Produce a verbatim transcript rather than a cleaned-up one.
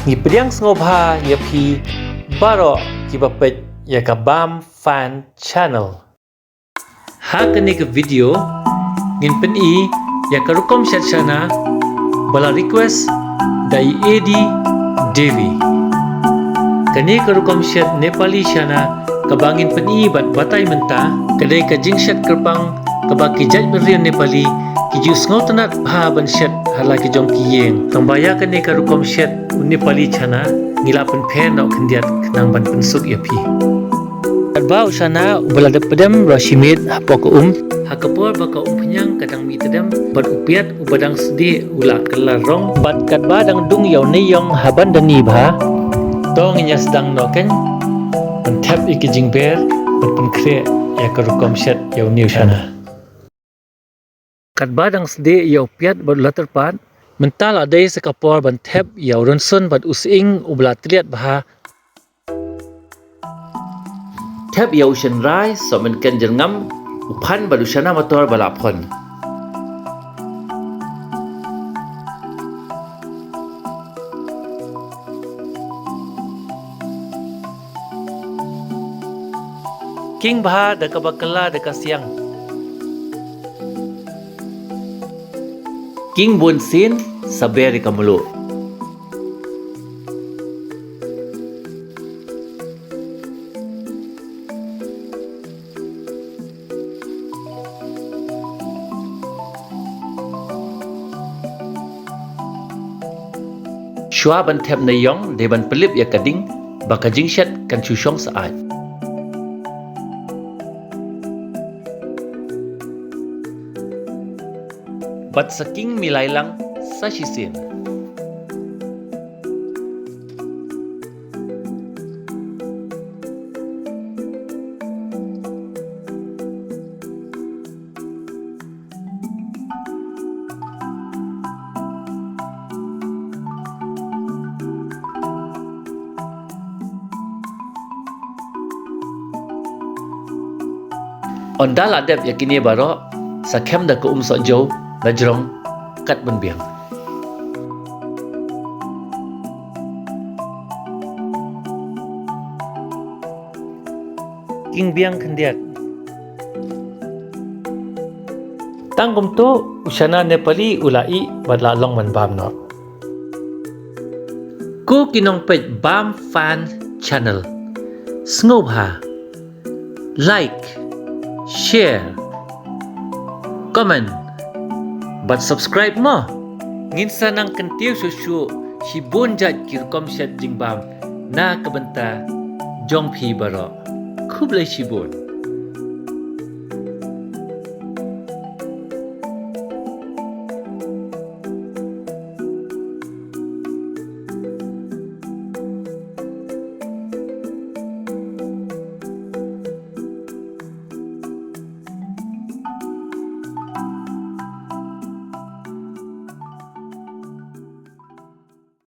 Ngi pdiang sngewbha ïa phi baroh kiba peit ïa ka Bam Fan Channel. Ha kane ka video ngin pyni ïa ka rukom shet shana ba la request da i Edi Devi. Kane ka rukom shet Nepali shana kaba ngin pyni bad batai mynta ka dei ka jingshet kyrpang kaba ki jait bynriew Nepali ki ju sngewtynnad bha ban shet ha la ki jong ki ïing. Tang ba ïa kane ka rukom shet u Nepali shana ngi la pynpher noh khyndiat khnang ban pynsuk ïa phi. Katba u shana uba la dep pdem ruh shi miet hapoh ka um. Ha ka por ba ka umphniang ka dang mih tdem bad u piat uba dang sdieh u la kylla rong bad katba dang dung ïa u neiïong ha ban da ni bha. To ngin ïa sdang noh kein ban thep ïa ki jingber ban pynkhreh ïa ka rukom shet ïa une u shana. Katba dang sdieh ïa u piat bad u la tyrpad, mynta la dei sa ka por ban thep ïa u rynsun bad u sying uba la tliat bha. Thep ïa u shynrai, sohmynken jyrngam, u phan bad u shana motor ba la phon. King bha da kaba kylla da ka siang. King bun sien, sa ber ïa ka mluh. Shuwa ban thep neiïong, dei ban pynlip ïa ka ding ba ka jingshet kan shu shong syaid. Bad sa king milai lang sa shisien. Ynda la dep ïa kine baroh, sa khem da ka um sohjew la jrong kat ban biang. King biang khyndiat. Tang kumta u shana Nepali u la ih bad la long ban bam noh. Ko ki nongpeit Bam Fan Channel, sngewbha like, share, comment bad subscribe mo. Ngin sa nang kyntiew shuh shuh shibun jait ki rukom shet jingbam na ka bynta jong phi baroh. Khublei shibun.